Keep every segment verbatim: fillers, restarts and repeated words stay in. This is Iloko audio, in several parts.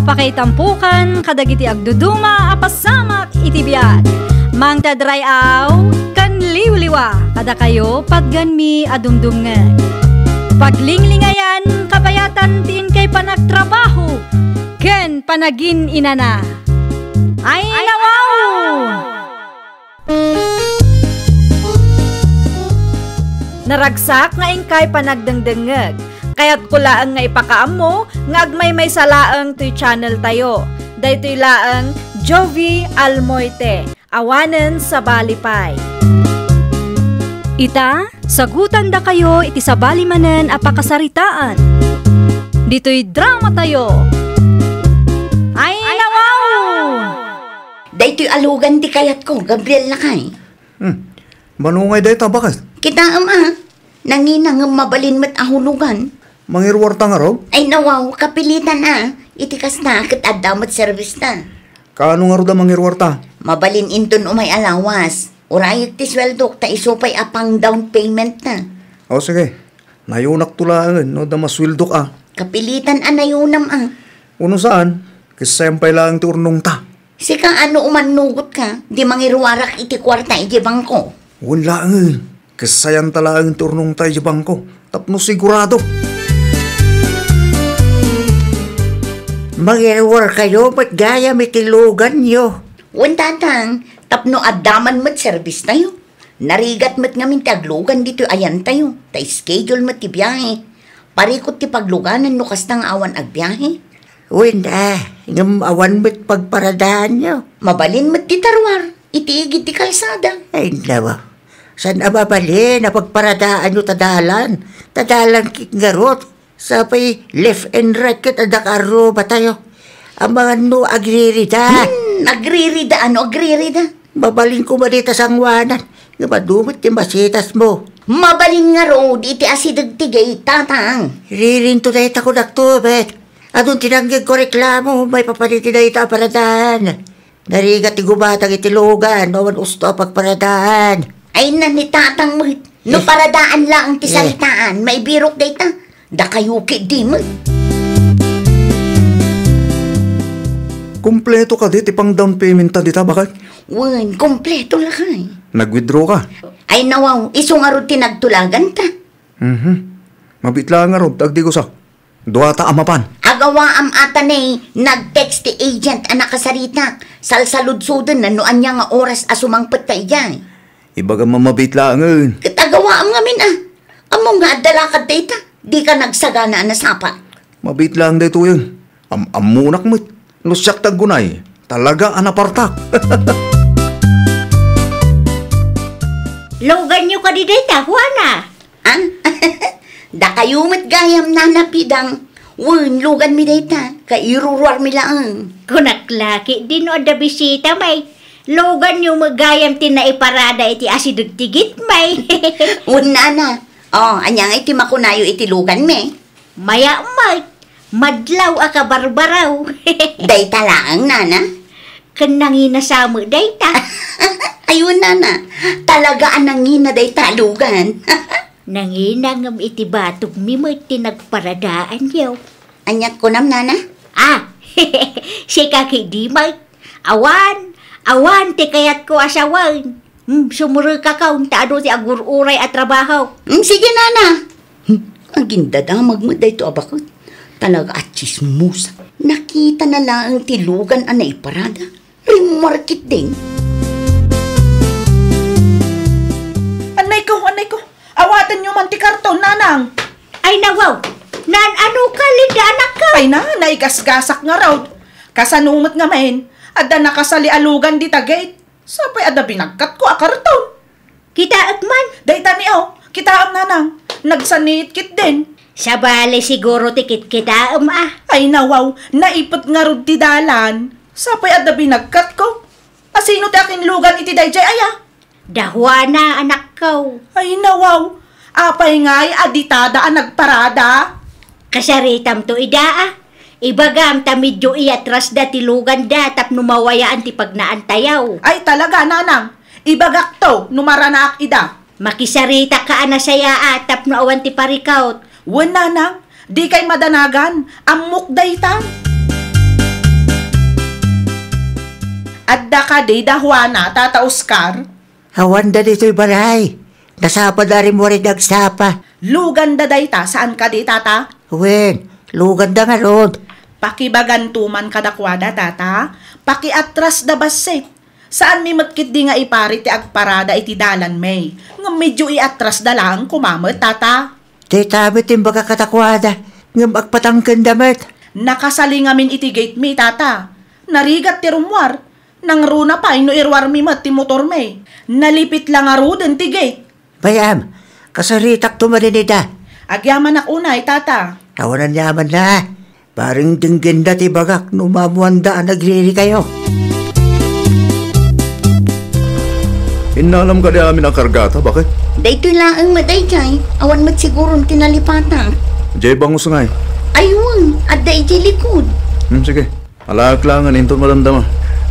Pakaitampokan kadagiti agduduma a pasamak iti biag. Mangted ray-aw ken liwliwa kadakayo patganmi a dumdumngeg. Paglinglingayan kabayatan ti inkay panagtrabaho ken panagin-inana. Ay, nawaw! Naragsak nga inkay panagdengdengngeg. Kayatko laeng nga ipakaammo nga agmaymaysa laeng toy channel tayo. Daytoy laeng Jovie Almoite, awanen sabali pay. Ita, sagutandakayo iti sabali manen a pakasaritaan. Ditoy drama tayo. Ay, nawaw! Daytoy a lugan ti kayatko, Gabriel, lakay. Hmm. Mano ngay dayta, baket? Kitaem a, nangina ngem mabalin met a hulugan. Mangiruarta ngarud? Ay, nawaw, kapilitan a. Iti kasta, ket adda met service ta. Kaano ngarud a mangiruarta? Mabalin inton umay a lawas. Urayek ti sueldok ta isu pay a pang down payment ta. O, sige. Nayunakto laengen no adda masueldok a. Kapilitan a nayunam a. Uno saan, kessayam pay laeng ti urnongta. Sika a no umannugotka, di mangiruarak iti kuarta iti bangko. Wen laeng, kessayanta laeng ti urnongta iti bangko, tapno sigurado. Mangiruarkayo met gayam iti luganyo. Wen, tatang, tapno adda man met service tayo. Narigat met ngamin ti aglugan ditoy ayantayo, ta schedule met ti biahe. Parikut ti pagluganan no kasta nga awan agbiahe. Wen, a, ngem awan met pagparadaanyo. Mabalin met ti taruar iti igid ti kalsada. Ay, nawa. Saan a mabalin a pagparadaanyo ta dalan? Ta dalan ket ngarud. Sapay left and right ket adda kaarrubatayo. Amangan no agririda. Hmm, agririda, ano agririda? Mabalin koma dita sangoanan. Ngem adu met ti masitasmo. Mabalin ngarud iti asideg ti gate, tatang. Ririnto dayta kunakto met. Adun ti nanggegko a reklamo, maipapan iti dayta a paradaan. Narigat ti gubatang iti lugan, no awan usto a pagparadaan. Ay, na ni tatang met. No Eh. paradaan laeng ti Eh. saritaan, maibirok dayta. Dakayo ketdi met. Kompleto kadi ti pang down payment ta dita, baket? Wen, kompleto lakay. Nag-withdraw ka? Ay, nawaw, isu ngarud ti nagtulaganta. Mhm. Mabiit laeng ngarud, agdigosak. Duata a mapan. Agawaam a ta ne, nag-text ti agent a nakasaritak. Salsaludsodenna no ania nga oras a sumangpet ta idiay. Ibagam a mabiit laengen. Ket agawaam ngamin a. Ammom nga adda lakad dayta. Dika nagsagana a nasapa. Mabiit laeng daytoyen. Am-ammonak met. No siak ti aggunay, talaga a napartak. Luganyo kadi dayta, Juana? Ah? Dakayo met gayam, Nana Pidang. Wen, luganmi dayta, kairuruarmi laeng. Kunak la ketdi no adda bisita, may. Luganyo met gayam ti naiparada iti asideg ti gate, may. Wen, Nana. O, ania ngay ti makunayo iti luganmi? Mayat met, madlaw a kabarbaraw. Dayta laeng, Nana? Ken nangina sa met dayta. Ay, wen, Nana. Talaga a nangina dayta a lugan. Nangina ngem iti batogmi met ti nagparadaanyo. Ania kunam, Nana? Ah, sika ketdi met. Awan, awan ti kayatko a sawen. Hmm, sumurekakaw, ta adu ti agur-uray a trabaho. Hmm, sige, Nana. Hmm, agindadamag met daytoy a baket. Talaga a tsismosa. Nakitana laeng ti lugan a naiparada. Rimmuar ketdin. Annayko, annayko. Awatenyo man ti karton, Nanang. Ay, nawaw. Naan-ano ka, Linda, anakko? Ay na, naigasgasak ngarud. Kasano met ngamin, adda nakasali a lugan dita gate. Sapay adda binagkatko a karton. Kitaek man. Dayta ni, o, kitaem, Nanang. Nagsaniit ketdin. Sabali siguro ti kitkitaem a. Ay, nawaw, naipet ngarud ti dalan. Sapay adda binagkatko. A sino ti akinlugan iti daydiay aya? Da Juana, anakko. Ay, nawaw, apay ngay a ditada a nagparada? Kasaritamto ida a. Ibagam ta medio iyatrasda ti luganda tapno mawayaan ti pagnaantayo. Ay, talaga, Nanang. Ibagakto no maranaak ida. Makisaritak a nasayaat tapno awan ti parikut. Wen, Nanang, dikay madanagan. Ammok dayta. Adda kadi da Juana, Tata Oscar? Awanda ditoy balay. Nasapa da rimmuar iti agsapa. Luganda dayta, saan kadi, Tata? Wen, luganda ngarud. Pakibaganto man kadakuada, Tata. Pakiatrasda bassit. Saanmi met ketdi nga ipari ti agparada iti dalanmi. Ngem medio iatrasda laeng koma met, Tata. Dayta met ti imbagak kadakuada, ngem agpatangkenda met. Nakasali ngamin iti gate mi, Tata. Narigat ti rummuar. Nangruna pay no iruarmi met ti motormi. Nalipit la ngaruden ti gate. Bay-am, kasaritakto manen ida. Agyamanak unay, Tata. Awan aniamanna. Bareng denggenda ti bagak no maammoanda a nagririkayo. Innalam kadi amin a kargata, baket? Daytoy laeng met daydiay, awan met siguron ti nalipatan. Diay bangus ngay? Ay wen, adda idiay likod. Hmm, sige. Alaek laengen inton madamdama.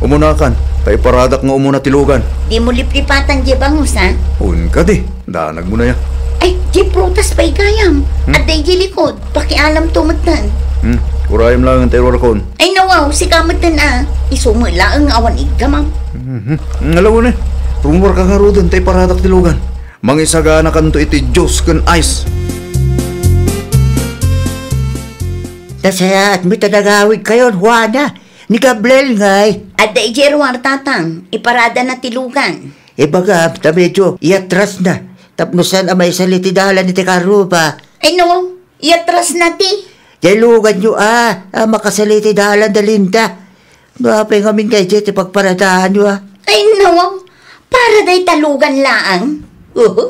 Umunakan, ta iparadak nga umuna ti lugan. Dimo liplipatan diay bangus, a? Wen kadi, danagmo na ya. Ay, diay prutas pay gayam. Hmm? Adda idiay likod. Pakialamto metten. Hmm, urayem laengen ta iruarkon. Ay, nawaw, sika metten a. Isu met laeng nga awan iggamam. Mhm. Nga lawen, eh. Rummuarka ngaruden ta iparadak ti lugan. Mangisaganakanto iti juice ken ice. Nasayaat met a nagawidkayon, Juana. Ni Gabriel ngay. Adda idiay ruar, Tatang. Iparadana ti lugan. Ibagam ta medio iatrasna tapno saan a maisali ti dalan iti karruba. Ay no, iatrasna ti. Diay luganyo a, a makasali ti dalan da Linda. No apay ngamin nga idiay ti pagparadaanyo a. Ay no, para dayta lugan laeng. Uhu.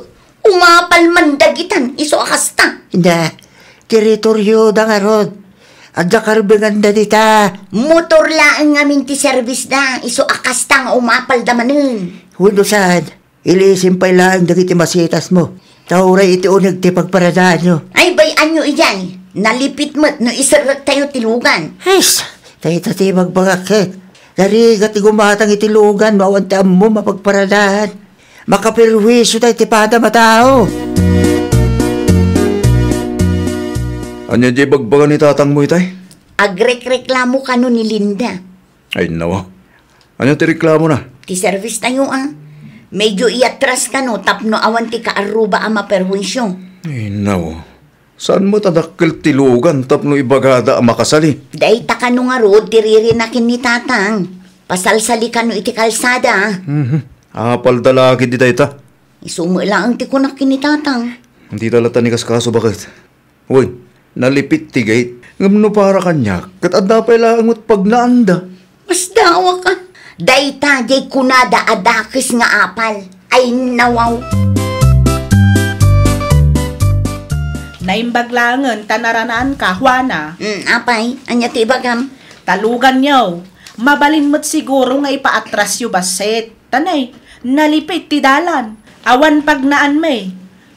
Umapal man dagitan isu a kasta. Inda, teritoryoda ngarud. Adda karbenganda dita. Motor laeng ngamin ti servisda isu a kasta nga umapalda manen. Wenno saan, ilisim pay laeng dagiti masitasmo. Ta uray iti uneg ti pagparadaanyo. Ay, bay-anyo idiay. Nalipit met no iserrektayo ti lugan. Hes, dayta ti ibagbagak ket. Narigat ti gumatang iti lugan no awan ti ammom a pagparadaan. Makaperwisyo tay ti padam a tao. Ania diay ibagbaga ni tatangmo itay? Agrekreklamo kano ni Linda. Ay, nawa. Ania ti reklamona? Ti servis tayo, a. Medyo iatras kano tapno awan ti kaarruba a maperwisyo. Ay, nawa. Saan met a dakkel ti lugan tapno ibagada a makasali? Dayta kano ngarud ti ririnaken ni Tatang. Pasalsali kano iti kalsada. Mhm. Apalda la ketdi dayta. Isu met laeng ti kunak ken ni Tatang. Dita latta ni kaskaso, baket? Wen, nalipit ti gate. Ngem no para kaniak, ket adda pay laeng met pagnaanda. Masdawaka. Dayta diay kunada a dakes nga apal. Ay, nawaw. Naimbag laengen ta naranaanka, Juana. Mm, apay, ania ti ibagam? Ta luganyo. Mabalin met siguro nga ipaatrasyo bassit. Ta nay, nalipit ti dalan. Awan pagnaanmi.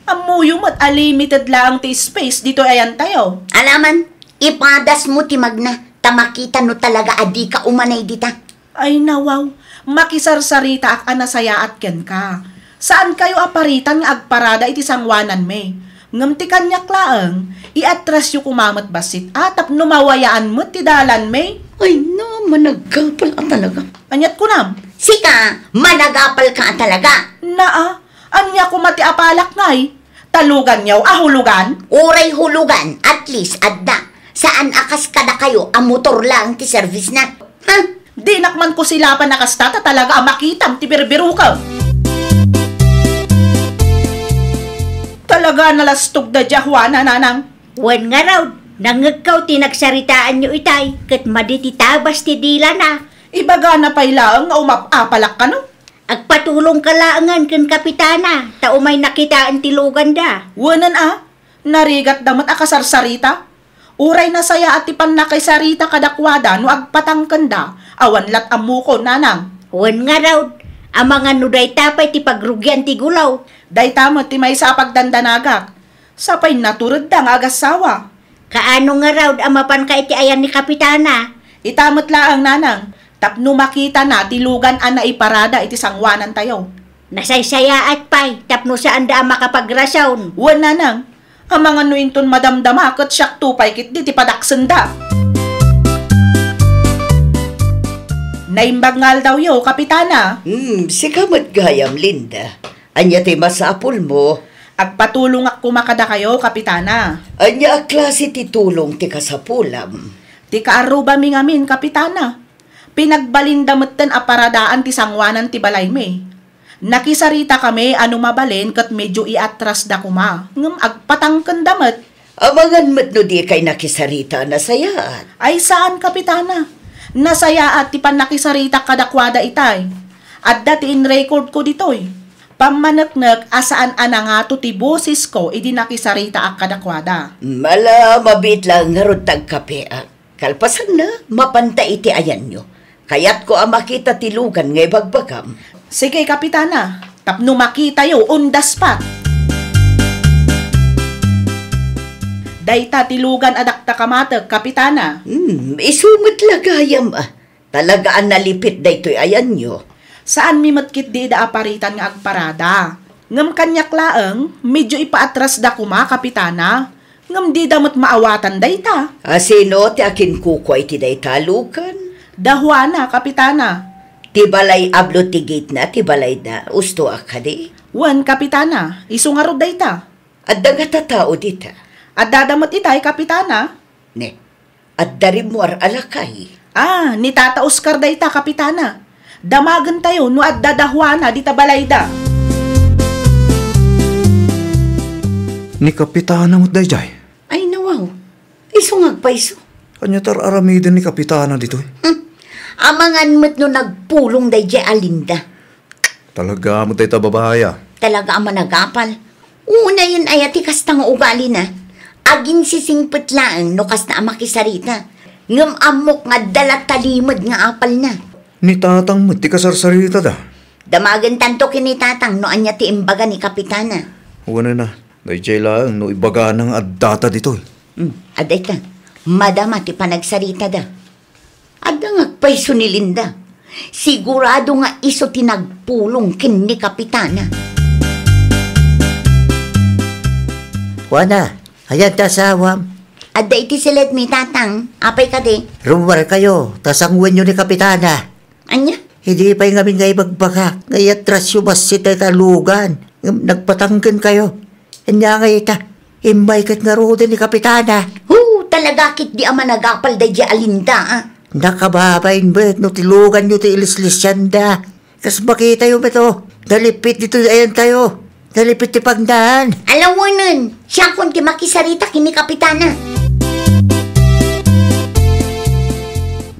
Ammoyo met a limited laeng ti space ditoy ayantayo. Alaman, ipadasmo ti magna, ta makita no talaga a dika umanay dita. Ay, nawaw, makisarsaritaak a nasayaat kenka. Saankayo a paritan nga agparada iti sangoananmi. Ngem ti kaniak laeng, iatrasyo koma met bassit a tapno mawayaan met ti dalanmi. Ay, na, managapal a talaga. Aniat kunam? Sika, managapalka a talaga. Naa, ania koma ti apalak ngay? Ta luganyo a hulugan? Uray hulugan, at least adda. Saan a kas kadakayo a motor laeng ti servisna. Ha? Dinak man kusilapan a kasta ta talaga a makitam ti birbirukem. Talaga a nalastogda dia Juana, nanang. Wen ngarud, nangngegko ti nagsaritaanyo itay, ket madi ti tabas ti dilana. Ibagana pay laeng nga umap-apalak kano. Agpatulongka laengen ken kapitana, ta umayna kitaen ti luganda. Wenen a, narigatda met a kasarsarita. Uray nasayaat ti pannakisarita kadakuada no agpatangkenda, awan lat ammokon, nanang. Wen ngarud, amangan no dayta pay ti pagrugian ti gulaw. Dayta met ti maysa a pagdandanagak. Sapay naturedda nga agassawa. Kaano ngarud a mapanka iti ayan ni Kapitana? Ita met laeng, nanang, tapno makitana ti lugan a naiparada iti sangoanantayo. Nasaysayaat pay tapno saanda a makapagrason. Wen, nanang, amangan no inton madamdama ket siakto pay ketdi ti padaksenda. Naimbag nga aldawyo, Kapitana. Hmm, sika met gayam, Linda. Ania ti masapulmo? Agpatulongak koma kadakayo, Kapitana. Ania a klase ti tulong ti kasapulam? Ti kaarrubami ngamin, Kapitana. Pinagbalinda metten a paradaan ti sangoanan ti balaymi. Nakisaritakami a no mabalin ket medio iatrasda koma, ngem agpatangkenda met. Amangan met no dikay nakisarita a nasayaat. Ay saan, Kapitana. Nasayaat ti pannakisaritak kadakuada itay. Adda ti in-recordko ditoy. Pammaneknek a saan a nangato ti bosesko idi nakisaritaak kadakuada. Mala, mabiit laeng ngarud ti agkapeak. Kalpasanna, mapanta iti ayanyo. Kayatko a makita ti lugan nga ibagbagam. Sige, Kapitana. Tapno makitayo, undas pat. Dayta ti lugan a dakta kamatek, Kapitana. Hmm, isu met la gayam, ah. Talaga a nalipit daytoy ayanyo. Saanmi met ketdi ida a paritan nga agparada. Ngem kaniak laeng, medio ipaatrasda koma, Kapitana. Ngem dida met maawatan dayta. A sino ti akinkukua iti dayta a lugan? Da Juana, Kapitana. Ti balay ablo ti gitna ti balayda, usto a kadi? Wen, Kapitana, isu ngarud dayta. Adda ngata tao dita? Addada met itay, Kapitana. Ne, adda rimmuar a lakay. Ah, ni Tata Oscar dayta, Kapitana. Damagentayo no adda da Juana dita balayda. Ni Kapitana met daydiay? Ay, nawaw. Isu nga agpayso. Ania ti ar-aramiden ni Kapitana ditoy? Hmm. Amangan met no nagpulong daydiay a Linda. Talaga met dayta babai, ah. Talaga a managapal. Unayen aya ti kasta nga ugalina. Aginsisingpet laeng no kasta a makisarita. Ngem ammok nga adda la talimed nga apalna. Ni Tatang met ti kasarsaritada. Damagentanto ken ni Tatang no ania ti imbaga ni Kapitana. Wen a, daydiay laeng no ibagana nga addata ditoy. Hmm, adda ita. Madama ti panagsaritada. Adda nga agpayso ni Linda. Sigurado nga isu ti nagpulong ken ni Kapitana. Juana, ayan ti asawam. Adda iti silet ni Tatang. Apay kadi? Rummuarkayo, ta sangoenyo ni Kapitana. Ania? Idi pay ngamin nga ibagbagak nga iatrasyo bassit dayta a lugan, ngem nagpatangkenkayo. Ania ngay ita? Immay ket ngaruden ni Kapitana. Hu, talaga ketdi a managapal daydiay a Linda, ah. Nakababain met no ti luganyo ti ilislisianda. Kas makitayo met, oh, nalipit ditoy ayantayo. Nalipit ti pagnaan. Alawenen, siakon ti makisarita ken ni Kapitana.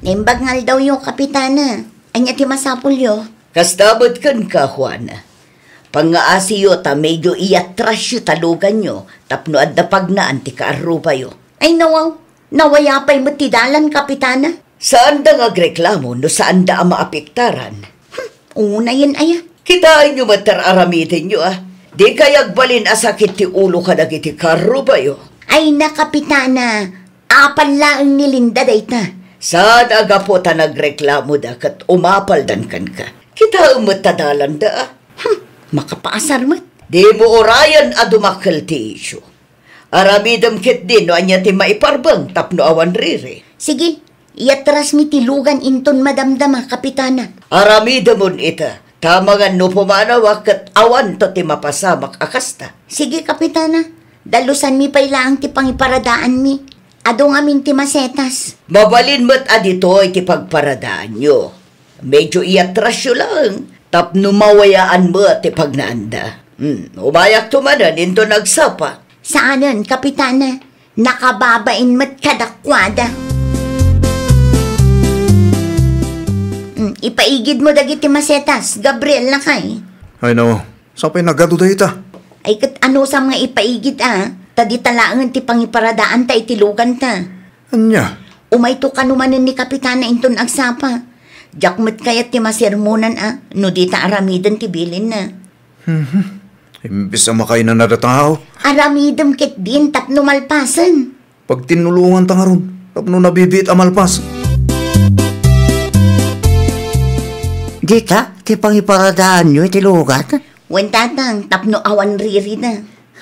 Naimbag nga aldawyo, Kapitana. Ania ti masapulyo? Kasta met kenka, Juana. Pangngaasiyo ta medio iatrasyo ta luganyo tapno adda pagnaan ti kaarrubayo. Ay, nawaw. Nawaya pay met ti dalan, Kapitana. Saanda nga agreklamo no saanda a maapektaran. Hmm, unayen aya. Kitaenyo met ti ar-aramidenyo, ah. Dikay agbalin a sakit ti ulo kadagiti kaarrubayo. Ay na, Kapitana, apal laeng ni Linda dayta. Saan a gapu ta nagreklamoda ket umapaldan kenka. Kitaem met ta dalanda, ah. Hmm, makapaasar met. Dimo urayen a dumakkel ti isyu. Aramidem ketdi no ania ti maiparbeng tapno awan riri. Sige, iatrasmi ti lugan inton madamdama, Kapitana. Aramidemon ita, ta amangan no pumanawa ket awanto ti mapasamak a kasta. Sige, Kapitana. Dalusanmi pay laeng ti pangiparadaanmi. Adu ngamin ti masetas. Mabalin met a ditoy ti pagparadaanyo. Medio iatrasyo laeng tapno mawayaan met ti pagnaanda. Hmm, umayakto manen inton agsapa. Saanen, Kapitana. Nakababain met kadakuada. Hmm, ipaigidmo dagiti masetas, Gabriel, lakay. Ay, no. Sapay nagadu dayta. Ay, ket anusam nga ipaigid, a? Ta dita laengen ti pangiparadaanta iti luganta. Ania? Umayto kano manen ni Kapitana inton agsapa. Diak met kayat ti masermonan, a, no dita aramiden ti bilinna. Mhm. Imbes a makainana da tao. Aramidem ketdin tapno malpasen. Pagtinnulonganta ngarud, tapno nabibiit a malpas. Dita, ti pangiparadaanyo iti lugat? Wen, Tatang, tapno awan ririna.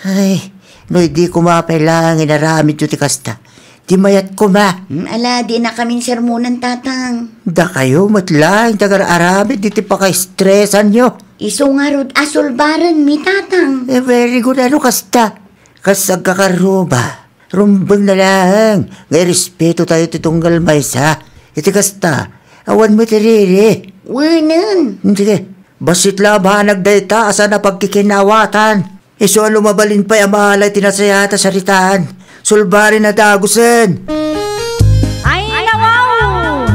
Ay, no idi koma pay laeng inaramidyo ti kasta, Ti mayat koma. Hmm, ala, dinakamin sermonan, Tatang. Dakayo met laeng ti agar-aramid iti pakaestresanyo. Isu ngarud a sulbarenmi, Tatang. Eh, very good. Ano kasta? Kas agkakarruba, rumbeng na laeng nga irespeto tayo ti tunggal maysa. Iti kasta, awan met iriri. Wenen. Sige, bassit la a banag dayta a saan a pagkikinaawatan. Isu a no mabalin pay a maala iti nasayaat a saritaan, sulbaren a dagusen. Ay, nawaw!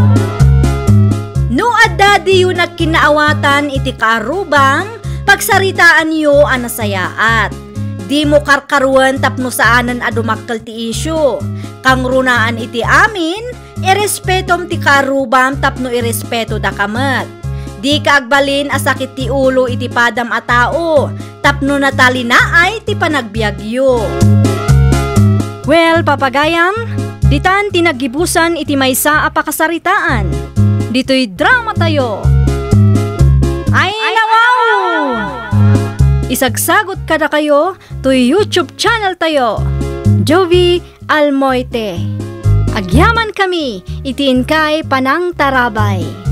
No adda diyo nagkinaawatan iti kaarrubam, pagsaritaanyo a nasayaat. Dimo karkaruen tapno saanen a dumakkel ti isyu. Kangrunaan iti amin, irespetom ti kaarrubam tapno irespetodaka met. Dika agbalin a sakit ti ulo iti padam a tao tapno natalinaay ti panagbiagyo. Well, papagayam, ditan ti naggibusan iti maysa a pakasaritaan. Ditoy drama tayo. Ay, nawaw! Isagsagot kadakayo toy YouTube channel tayo, Jovi Almoite. Agyaman kami iti inkay panangtarabay.